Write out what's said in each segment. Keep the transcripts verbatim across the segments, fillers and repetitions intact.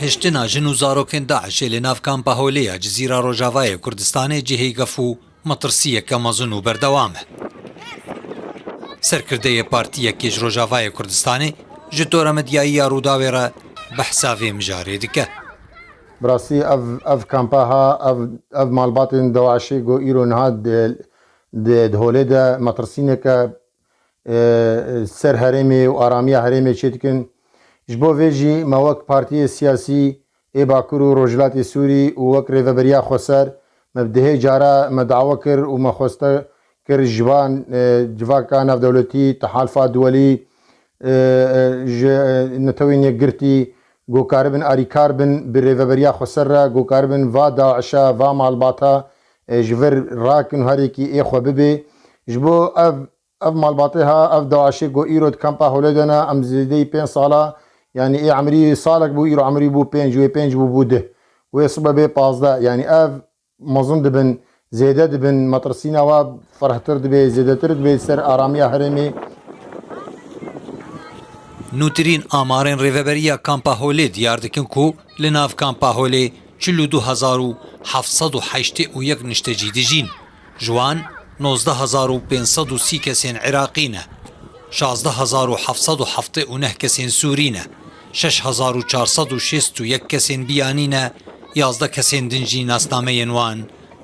Hiştina jin û zarokên DAIŞê li nav kampa Holê ya Cizîra Rojavayê Kurdistanê cihê gef û metirsiyeke mezin û berdewam e. Serkirdeyê partiyekê ji Rojavayê Kurdistanê ji tora medyayî ya Rûdawê re behsa vê mijarê dike. Bi rastî ev, ev kampa ha, ev, ev malbatên DAIŞê ku îro niha di, di, di holê de metirsîneke, e, ser herêmê û aramiya herêmê çêdikin. Ji bo vê jî me wek partiyê siyasî ê Bakur û Rojhilatê Sûrî û wek Rêveberiya Xweser me bi dehê cara me dawa kir û me xweste kir ji van, e, civaka navdewletî, Tehalfa Duwelî, e, e, ji, e, Netewên Yekgirtî, ku karibin arîkar bin bi Rêveberiya Xweser re, ku karibin va DAIŞa, va malbata, e, ji vir rakin û herêkî ê xwe bibe. Ji bo ev, ev malbatê ha, ev DAIŞê ku îro di kampa Holê de ne, em zêdeyî pênc sala, yanî ê emrî salek bû, îro emrî bû pênc, wê pênc bû, bû deh. Wê sibe bê pazdeh. Yanî ev mezin dibin, zêde dibin, metirsîna wa ferhtir dibe, zêdetir dibe ser aramiya herêmê. Nûtirîn amarên Rêveberiya Kampa Holê diyar dikin ku li nav Kampa Holê çil û du hezar û heft sed û heştê û yek niştecî dijîn. Ji wan nozdeh hezar û pênc sed û sî kesên Iraqî ne, şazdeh hezar û heft sed û heftê û neh kesên Sûrî ne, şeş hezar û çar sed û şêst û yek kesên biyanî ne, yazdeh kesên din jî nasnameyên wan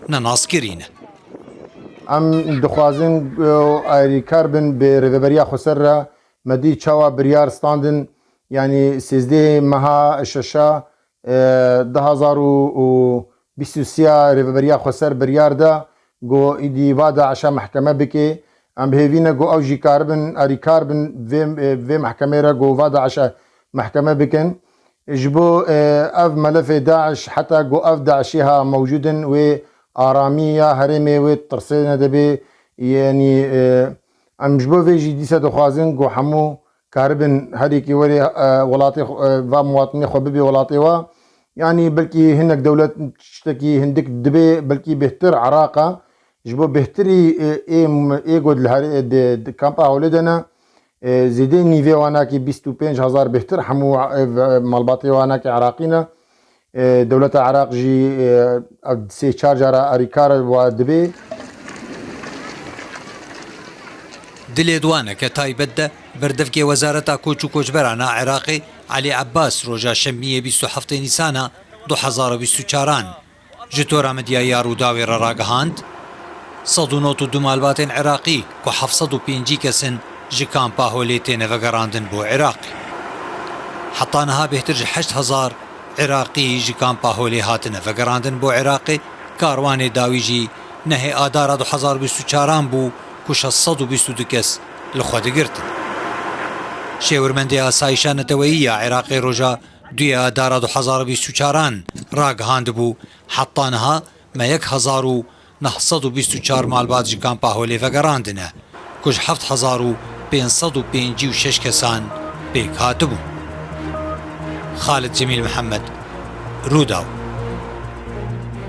nenaskirî ne. Em dixwazin, e, alîkar bin bi Rêveberiya Xweser re, me dî çawa biryar standin, yanî sêzdehê meha şeşa, e, du hezar û bîst û sê ya Rêveberiya Xweser biryar da, ku îdî va DAIŞa mehkeme bike. Em bi hêvî ne ku ew jî karibin, alîkar bin vê, e, vê mehkemê re ku va DAIŞa mehkeme bikin. Ji bo, e, ev melefê DAIŞ, heta ku ev DAIŞê ha mewcûd in, wê aramiya herêmê wê tirsê nedibe. Yanî, e, em ji bo vê jî dîsa dixwazin ku hemû karibin herêkî were, e, welatê xwe, e, va muwatinê xwe bibe welatê wa. Yanî belkî hinek dewlet tiştekî hindik dibe, belkî bêhtir Iraq e. Ji bo bêhtirî, e, ê, ê ku di her-, di, di kampa Holê de ne, e, zêdê nîvê wanakî bîst û pênc hezar bêhtir hemû, e, malbatê wanakî Iraqî ne. E, dewleta Iraq jî, e, ev sê çar cara alîkar wa dibe. Di lêdwaneke taybet de, berdevkê Wezareta Koç û Koçberana Iraqê, Elî Ebbas, roja şemiyê bîst û heftê Nîsana du hezar û bîst û çaran ji tora medyayê ya Rûdawê re ragihand, sed û nod û du malbatên Iraqî ku heft sed û pêncî kes in ji kampa Holê têne vegerandin bo Iraqê. Heta niha bêhtir ji heşt hezar Iraqî ji kampa Holê hatine vegerandin bo Iraqê, karwanê dawî jî nehê Adara du hezar bîst û çaran bû ku şeş sed û bîst û du kes li xwe digirtin. Şêwirmendê Asayişa Neteweyî ya Iraqê roja duyê Adara du hezar bîst û çaran ragihandibû, heta niha me yek hezar û neh sed û bîst û çar malbat ji kampa Holê vegerandine, ku ji heft hezar û pênc sed û pêncî û şeş kesan pêk hatibûn. Xalid Cemîl Mihemed, Rûdaw.